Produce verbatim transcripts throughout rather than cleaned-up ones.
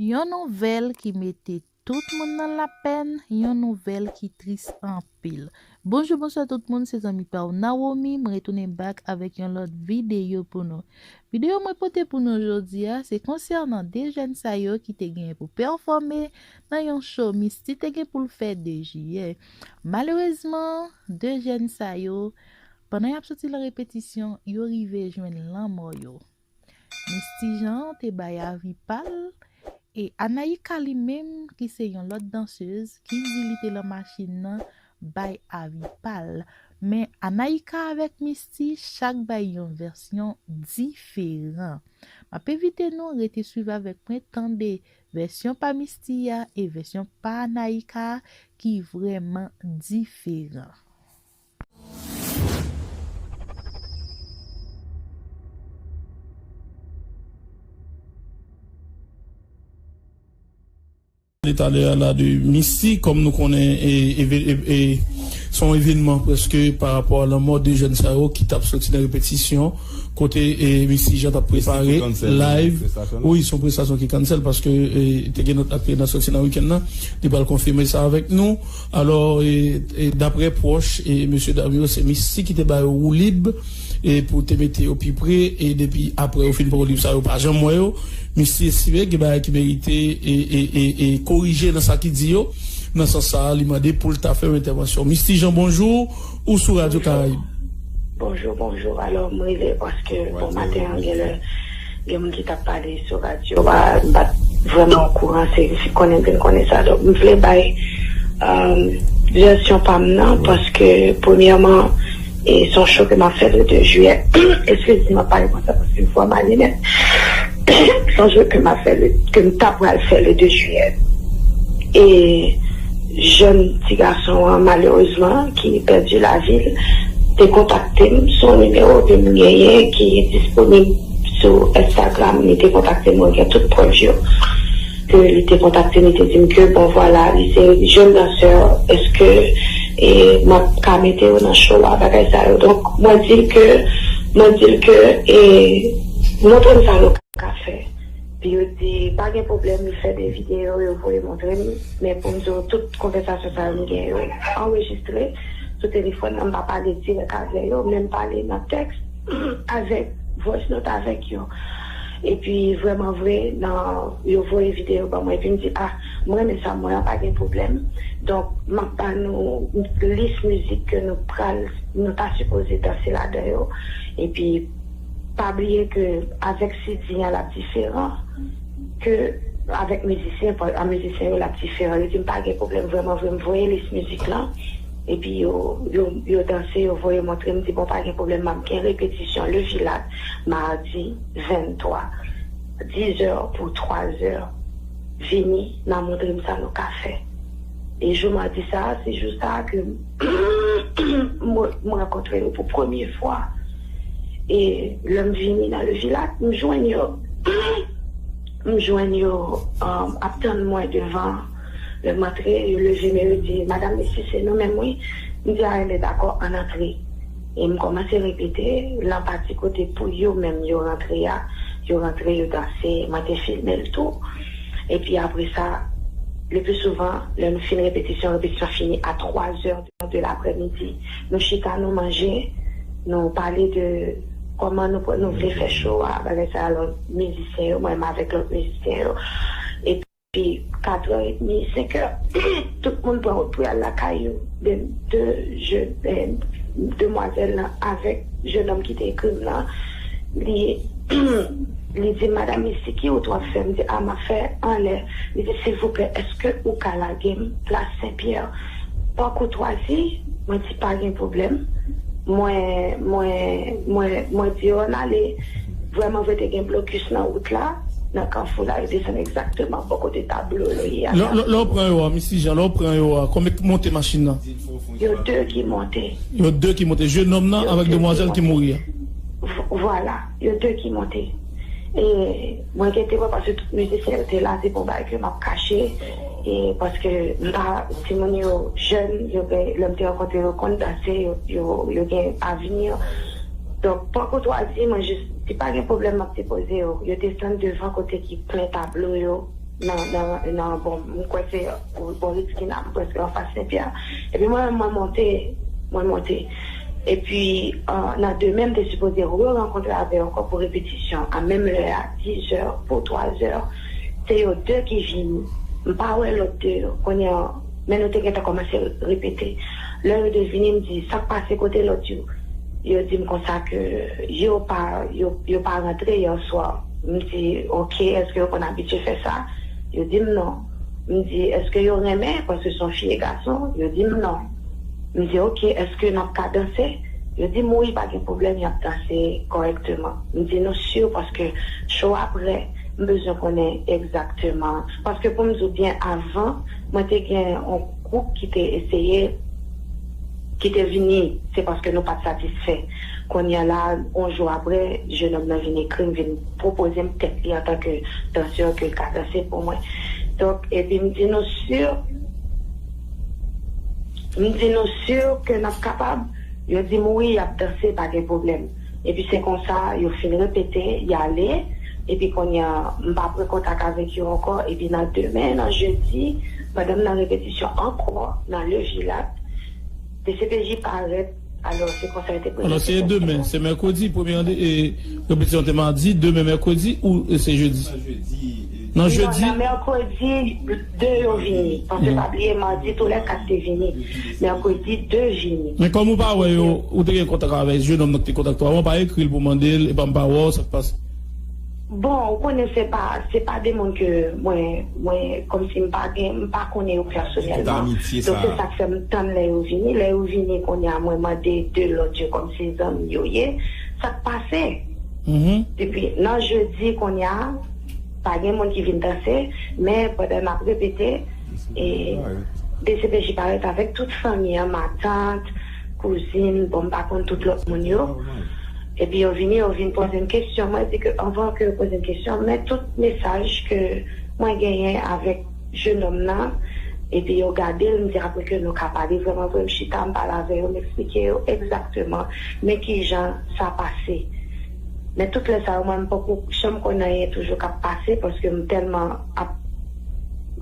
Yon nouvèl ki mete tout moun nan lapèn, yon nouvèl ki tris anpil. Bonjou, bonswa tout moun, se zanmi pa w Nawomi, m retounen back avèk yon lòt videyo pou nou. Videyo mwen pote pou nou jodi a, se konsènan de jèn sa yo ki te gen pou pèfòme nan yon show Misty te gen pou l fè de jiyè. Malerezman, de jèn sa yo, pandan y ap soti nan repetisyon, yo rive jwenn lanmò yo. Misty Jean te bay avi pa l, e Anaïka li menm, ki se yon lòt dansez, ki di li te lan machin nan, bay avi pa l. Men Anaïka avèk Misty, chak bay yon vèsyon diferan. M ap envite nou rete swiv avèk mwen, tande vèsyon pa Misty a e vèsyon pa Anaïka a, ki vrèman diferan. Pale talè a la de Misty, kòm nou konnen, e, e, e, e, se yon evènman prèske pa rapò a lanmò de jèn sa yo ki t ap soti nan repetisyon kote, e, Misty Jean t ap prepare live. Wi, se yon prestasyon ki cancel paske, e, te gen nòt la ki t ap soti nan wikenn nan. Li pral konfime sa avèk nou. Alò, e, e, daprè pwòch, e, mesye dam yo, se Misty ki te ba yo woulib, e, pou te mete yo pi pre, e depi apre yo fin pran woulib sa, yo pa janm wè yo. Misty estime gen bagay ki merite, e, e, e, e korije nan sa ki di yo. Nan sans sa a, li mande pou l ta fè yon entèvansyon. Misty Jean, bonjou, ou sou Radyo Karayib. Bonjou, bonjou. Alò, m rive paske, bon, maten an, gen lè, gen moun ki t ap pale sou radyo a, m pa t vrèman okouran, se, se konnen m vin konnen sa. Donk, m vle bay, um, vèsyon pa m nan, paske, premyèman, e se yon show ke m ap fè le de jiyè. Eskize m, m ap pale konsa paske vwa m ale nèt. Se yon show ke m ap fè le, ke m ta pral fè le de jiyè. E jèn ti gason an, malerezman, ki pèdi lavi l, te kontakte m sou yon nimewo ke m genyen ki disponib sou Instagram. Li te kontakte m, mwen gen tout prèv yo. Ke li te kontakte m, li te di m ke, bon, vwala, li se jèn dansè, èske, e, m ap ka mete yo nan show a, bagay sa yo. Donk, mwen di l ke, mwen di l ke, e, montre m sa nou ka fè. Epi yo di, pa gen pwoblèm, li fè de videyo, yo voye montre m. Men pou m di w, tout konvèsasyon sa yo, m gen yo anrejistre sou telefòn nan, m pa pale dirèk avè yo, men m pale nan tèks avèk, voice note avèk yo. Epi, vrèman vre, nan, yo voye videyo ban mwen, epi m di, a, m renmen sa, mwen an, pa gen pwoblèm. Donk, m ap ba nou lis mizik ke nou pral, nou ta sipoze danse ladan yo. Epi, pa bliye ke avèk Siddhi an, l ap diferan ke avèk mizisyen, pa, a mizisyen yo, l ap diferan. Yo di m pa gen pwoblèm, vrèman vre, m voye lis mizik lan. Epi yo, yo, yo danse, yo voye montre m, di, bon, pa gen pwoblèm, m ap gen repetisyon Le Vilat, madi venntwa, diz è pou twa zè. Vini, n a montre m sa nou ka fè. E jou madi sa a, se jou sa a ke m, m rankontre yo pou premye fwa. E lè m vini nan Le Vilat, m jwenn yo, m jwenn yo, um, ap tann mwen devan. Lè m antre, yo leve men yo di, "Madam Misty, se nou menm, wi." M di, "A, enben, dakò, ann antre." E m kòmanse repete, lan pati kote pou yo menm yo rantre a, yo rantre, yo danse, mwen te filme l tou. Epi apre sa, le pli souvan, lè nou fin repetisyon, repetisyon fini a twa zè de, de laprèmidi. Nou chita, nou manje, nou pale de kòman nou, nou vle fè show a, bagay sa, lòt mizisyen yo, mwen menm avèk lòt mizisyen yo. Epi, Pi kat è edmi, senk è, tout moun pran wout pou y al lakay yo. De, de jèn, eh, demwazèl lan avèk jennonm ki te ekri m lan, li, li di, "Madam Misty, ki wout w ap fè?" M di, "A, m ap fè anlè." Li di, "Silvouplè, èske ou ka lage m plas Senpyè?" Pa koutwazi, mwen di, "Pa gen pwoblèm." Mwen, mwen, mwen, mwen di yo, "Ann ale." Vrèman vre, te gen blokis nan wout la, nan kafou la, yo desann egzakteman bò kote tablo yo ye a. Lè, lè, lè w pran yo a, Misty Jean, lè w pran yo a, konbyen k monte machin nan? Yo de ki monte. Yo de ki monte, jennonm nan avèk demwazèl ki mouri a. V-, vwala, yo de ki monte. E mwen gentan wè paske tout mizisyen yo te la, se pa yon bagay ke m ap kache. E paske m pa, timoun yo jèn, yo gen, lè m te rankontre yo, konn danse, yo, yo, yo gen avni. Donk, pa koutwazi, mwen jis di, "Pa gen pwoblèm, m ap depoze yo." Yo desann devan kote ki plen tablo yo, nan, nan, nan, bon, m kwè se bò Riskina, m prèske anfas Senpyè. Epi mwen menm, mwen monte, mwen monte. Epi, euh, nan demen, m te sipoze re-rankontre avè yo ankò pou repetisyon. A menm lè a, diz è pou twa zè, se yo de ki vini. M pa wè lòt de yo. Kounye a, men nou te gentan kòmanse repete. Lè yo de vini, m di, "Sa k pase, kote lòt yo?" Yo di m konsa ke yo pa, yo, yo pa rantre yè swa. M di, "Ok, èske yo konn abitye fè sa?" Yo di m non. M di, "Èske yo renmen, paske se yon fi e gason?" Yo di m non. M di, "Ok, èske n ap ka danse?" Yo di m, "Wi, pa gen pwoblèm, y ap danse kòrèkteman." M di, "Nou si, paske cho a prè, m bezwen konnen egzakteman." Paske pou m di w byen, avan, mwen te gen yon gwoup ki te eseye, ki te vini, se paske nou pa t satisfè. Kounye a la, yon jou apre, jennonm nan vin ekri m, vin pwopoze m tèt li antanke dansè ke l ka danse pou mwen. Donk, epi m di nou si, m di nou si ke n ap kapab? Yo di m wi, y ap danse, pa gen pwoblèm. Epi se konsa, yo fin repete, y ale. Epi kounye a, m pa pran kontak avèk yo ankò. Epi nan demen, nan jedi, pandan m nan repetisyon ankò, nan Le Vilat, D C P J parèt. Alò, se konsa yo te prezante. Alò, se demen, se mèkredi, premye rande, e, repetisyon te madi, demen mèkredi ou, e, se jedi? Nan jedi? Non, nan mèkredi, de yo vini. Paske pa bliye, madi, tou lè kat te vini. Mèkredi, de vini. Men kòm ou pa wè yo, ou te gen kontak avèk jennonm nan ki te kontakte w avan, ou pa ekri l pou mande l, epa m pa wè w, sa k pase? Bon, ou konnen se pa, se pa de moun ke mwen, mwen, kòmsi m pa gen, m pa konnen yo pèsonèlman. Donk, se sa k fè m tann lè yo vini. Lè yo vini, kounye a, mwen mande de lòt yo kòmsi zanmi yo ye. Sa k pase? Epi, nan jedi, kounye a, pa gen moun ki vin danse, men pandan n ap repete, e, D C P J parèt avèk tout fanmi an, matant, kouzin, bon, m pa konn tout lòt moun yo. Epi yo vini, yo vin poze m kesyon. Mwen di ke anvan ke yo poze m kesyon, men tout mesaj ke mwen genyen avèk jennonm nan, epi yo gade l, m di apre ke nou ka pale vrèman vre, m chita, m pale avè yo, m eksplike yo egzakteman men kijan sa pase. Men tout lè sa yo, mwen, m poko janm konn anyen toujou k ap pase, paske m tèlman ap,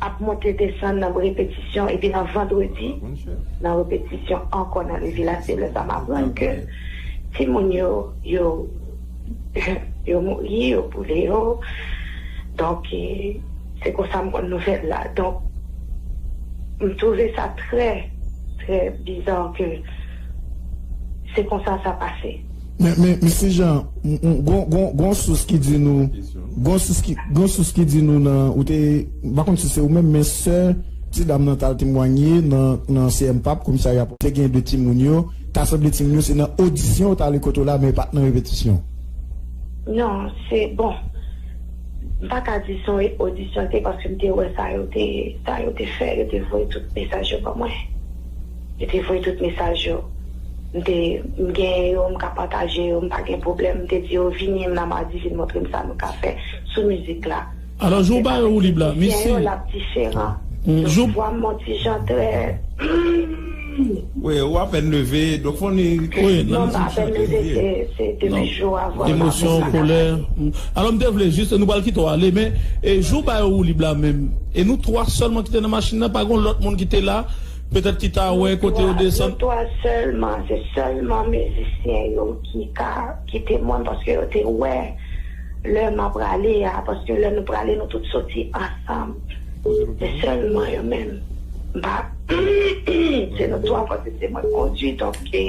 ap monte desann nan repetisyon, epi nan vandredi, nan repetisyon ankò nan Le Vilat, se lè sa m aprann ke timoun yo, yo, yo mouri, yo boule yo. Donk, e, se konsa m konn nouvèl la. Donk, m twouve sa trè, trè biza ke se konsa sa pase. Men, men, mesye Jean, m, m, gon, gon, gon sous ki di nou, gon sous ki, gon sous ki di nou nan, ou te, m pa konn si se ou menm, men sè ti dam nan t al temwanye nan, nan C M pap, komisarya, te gen de timoun yo, ta sanble timoun yo, se nan odisyon yo t ale kote w la, men pa t nan repetisyon. Non, se, bon, m pa ka di se yon odisyon te, paske m te wè sa yo te, sa yo te fè, yo te voye tout mesaj yo ban mwen. Yo te voye tout mesaj yo. M te, m genyen yo, m ka pataje yo, m pa gen pwoblèm. M te di yo, "Vini nan madi, vin montre m sa nou ka fè sou mizik la." Alò, jou ba yo woulib la, mizisyen yo, l ap diferan. Jou vwa m yon ti jan trè. Wi, ou apèn leve, donk fò ni... Wi, non, m pa apèn leve, se, se depi jou avan. Emosyon, kolè. Alò, m te vle jis, nou pral kite w ale, men, e, jou ba yo woulib la menm, e nou twa sèlman ki te nan machin nan, pa gen lòt moun ki te la, petèt ki ta wè kote yo desann. Nou twa sèlman, se sèlman mizisyen yo ki ka, ki temwen, paske yo te wè lè m ap prale a, paske lè nou prale, nou tout soti ansanm. Se sèlman yo menm. M pa, se nou twa, paske se mwen k kondui, donk, e,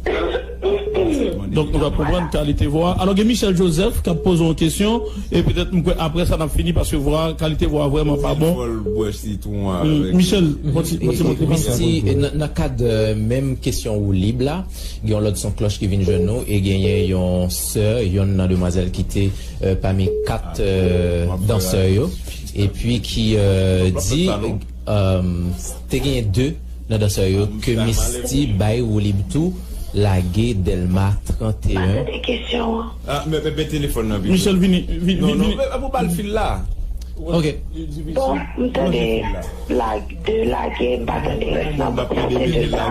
Donk, nou ka konprann kalite vwa. Alò, gen Michel Joseph k ap poze yon kesyon, e petèt, m kwè, apre sa, n ap fini, paske vwa, kalite vwa vrèman pa bon. Michel, Misty, nan, nan kad, euh, menm kesyon woulib la, gen yon lòt son klòch ki vin jwenn nou, e genyen yon sè, yonn nan demwazèl ki te, euh, pami kat, euh, dansè yo, epi ki, euh, di, euh, te genyen de nan dansè yo ke Misty bay woulib tou, lage Dèlma trannteyen. Pa tande kesyon an. Ah, men, men, men telefòn nan, vini. Michel, vini, vini, non, non, vini. Men, men, ou ba l fil la. Ok. Bon, m tande lage, de lage, m pa tande rès nan, bon, m tande de la.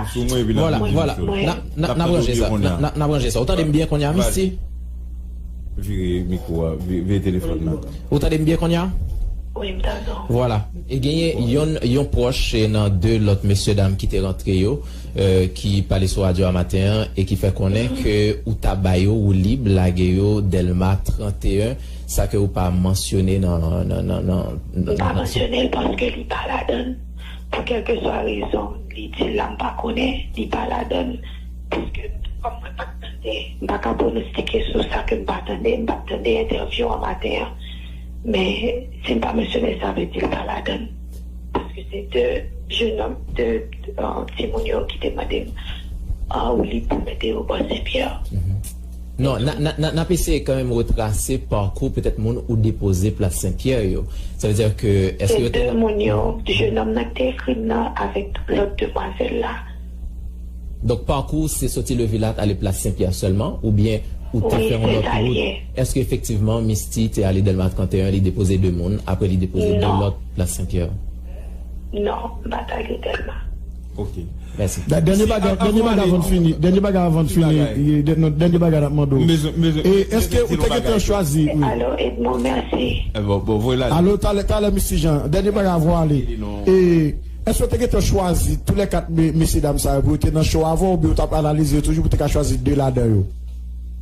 Vwala, vwala. N a, n a, n a ranje sa. N a, n a ranje sa. Ou tande m byen kounye a, Misty? Vire mikwo a, vi- vire telefòn nan. Ou tande m byen kounye a? Wi, m tande w. Vwala. E genyen yon, yon pwòch e nan de lòt mesye dam ki te rantre yo, euh, ki pale sou radyo a maten an e ki fè konnen ke ou ta ba yo woulib lage yo Dèlma trannteyen, sa ke ou pa mansyone nan. nan, nan, nan, M pa mansyone l paske li pa ladan l. Pou kèlkeswa rezon, li di l la, m pa konnen, li pa ladan l. Paske, kòm mwen pa t tande, m pa ka pwonostike sou sa ke m pa tande, m pa t tande entèvyou an maten an. Men, si m pa mansyone l, sa vle di l pa ladan l. Paske se de jenòm, de uh, timoun yo ki te mande m uh, woulib pou mete yo bò Senpyè. Non, n a- n a- n a- n ap eseye kanmenm retrase pakou petèt moun ou depoze plas Senpyè yo. Sa vle di ke èske Se yo te de moun yo, jenòm nan ki te ekri m nan avèk lòt demwazèl la. Donk pakou se soti Levilat ale plas Senpyè sèlman oubyen ou te Wi, fè yon se lòt sa l wout? ye. Èske efektivman Misty te ale Dèlma trannteyen, li depoze de moun, apre li depoze de Non. lòt plas Senpyè? Non, m pa t ale Dèlma. Ok. Mèsi. Da- Dènye bagay, dènye bagay avan n fini. Dènye bagay avan n fini. Bagay. E, dè- non, Dènye bagay n ap mande w. Bezwen- bezwen- E bezwen èske di ou nou te gentan bagay. Chwazi? Wi. Alo, Edmond, mèsi. Eh, bon, bon, voye la. Alo, talè, talè, Misty Jean. Dènye bagay avan w ale. Di nou. E èske ou te gentan chwazi tou lè kat me- mesye dam sa yo pou yo te nan show avè w, oubyen ou t ap analize yo toujou pou te ka chwazi de ladan yo?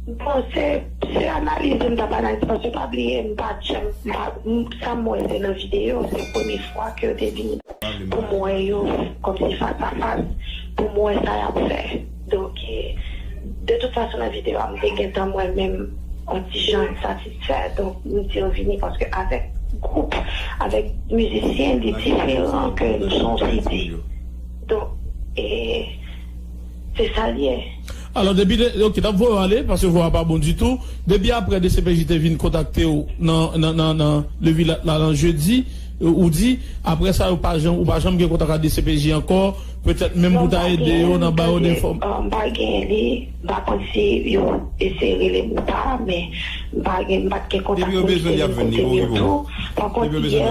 Bon, se se analize m t ap analize, paske pa bliye, m pa t janm, m pa- m- sa m wè se nan videyo, se premye fwa ke yo te vini pou m wè yo kòmsi fas a fas, pou m wè sa y ap fè. Donk, e, de tout fason, nan videyo a, m te gentan mwen menm yon ti jan satisfè. Donk, m di yo vini paske avèk gwoup, avèk mizisyen, li diferan ke nou se yon sidi. Donk, e, se sa l ye. Alò, depi, de- ok, n ap voye w ale, paske vwa a pa bon ditou. Depi apre D C P J te vin kontakte w nan, nan, nan, nan Levilat la, nan jedi, ou di, apre sa, ou pa janm, ou pa janm gen kontak ak D C P J ankò, petèt menm pou ta ede yo nan ba yo de fòm. M pa gen li, m pa konn si yo eseye rele m ou pa, men m pa gen, m pa t gen kontak moun ki te vin kote m yo tou. Pa kont, yè,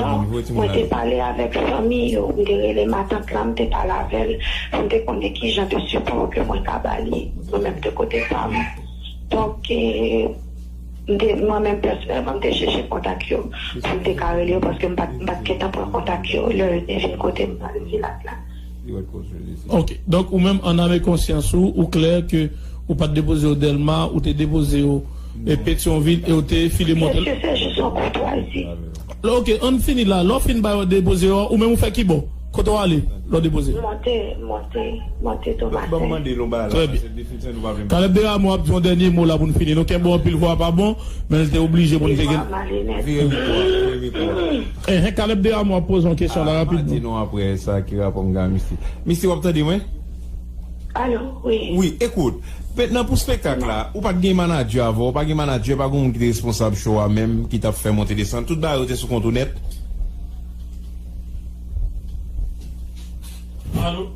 mwen te pale avèk fanmi yo, m te rele matant lan, m te pale avè l, pou m te konnen ki jan de sipò ke mwen ka ba li, mwen menm de kote pa m. Donk, e, m te, mwen menm pèsonèlman, m te chèche kontak yo, pou m te ka rele yo, paske m pa t, m pa t gentan pran kontak yo, lè yo te vin kote m nan Levilat la. Ok, donk ou menm an ame konsyans ou, ou klè ke ou pa t depoze yo Dèlma, ou te depoze yo e Petyonvil e ou te file monte. Mesye, se jis yon koutwazi. Ok, ann fini la. Lè w fin ba yo depoze yo, ou menm ou fè ki bò? Kote w ale lè w depoze? Monte, monte, monte Tomasen. Ban m mande l yon bagay la, Trè byen. paske definisyon nou pa vle. Kalèb Deramo ap di yon dènye mo la pou n fini. Nou kenbe w anpil, vwa a pa bon, men l te oblije pou n te gen. Male, mèsi. Vire mikwo a, vire mikwo a. Enhen, Kalèb Deramo ap poze yon kesyon la Ah, m a di rapidman. nou apre sa ki rapò m gen a Misty. Misty, w ap tande mwen? Alo, wi. Wi, ekout. Mentnan pou spektak la, ou pa t gen manadjè avè w, ou pa gen manadjè, pa gen moun ki te responsab show a menm, ki t ap fè monte desann. Tout bagay yo te sou kont ou nèt. Alo?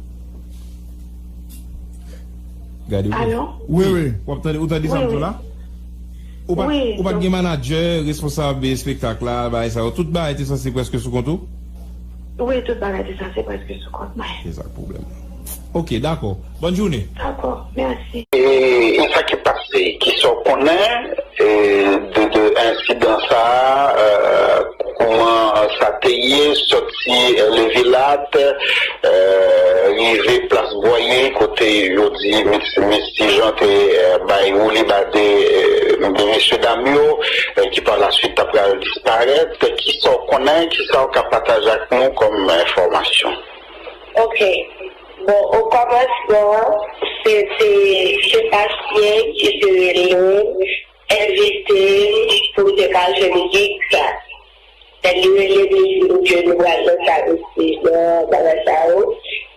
Gade, Alo? Wi, wi. W ap tande, ou tande sa m di w la? Ou pa, Wi, ou pa t donk- gen manadjè, responsab spektak la, bagay sa yo. Tout bagay te sanse prèske sou kont ou? Wi, tout bagay te sanse prèske sou kont mwen. Se sa k pwoblèm. Ok, dakò. Bòn jounen. Dakò, mèsi. E, e sa ki pase, ki sa w konnen e, de, de ensidan sa a, e, kouman sa te ye, soti e, Levilat, e, rive plas Bwaye, kote yo di Mis- Misty Jean te e, bay woulib a de e, de mesye dam yo, e, ki pa la swit ta pral disparèt. Ki sa w konnen, ki sa w ka pataje ak nou kòm enfòmasyon? Ok. Bon, o kòmansman, se te Sebastien ki te rele m, envite m pou m te ka jwenn gig sa. Lè li rele m, li di m ke nou pral nan sa, nan bagay sa yo.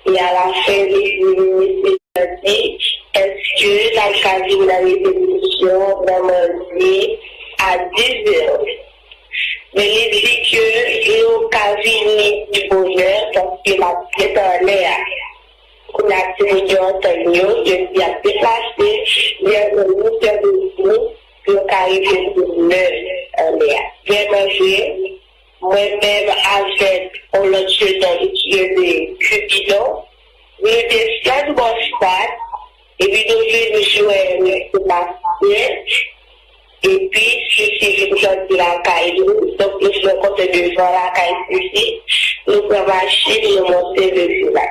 E alafen, li di, mesye a di, èske n ap ka vin nan repetisyon nan madi a dizè? Men li di ke nou ka vini pi bonè, paske m ap gentan anlè a. Kounye a timoun yo antann yo, yo di y ap deplase, li anviwon uit è de tan, pou yo ka rive bonè anlè a. Vrèman vre, mwen menm avèk yon lòt jenòm ki rele Cupidon, nou desann bò Stad, epi nou vin jwenn Sebastien, Epi, Sisi vin grandi lakay nou. Donk, nou fè yon konsèy devan lakay Sisi. Nou pran machin, nou monte Vevila.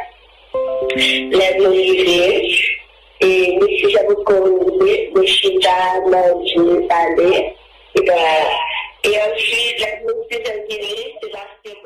Lè nou rive, e, mesye Jean Bosco rive, nou chita, manje, pale. E, e ansuit, lè mesye Jean vini, se paske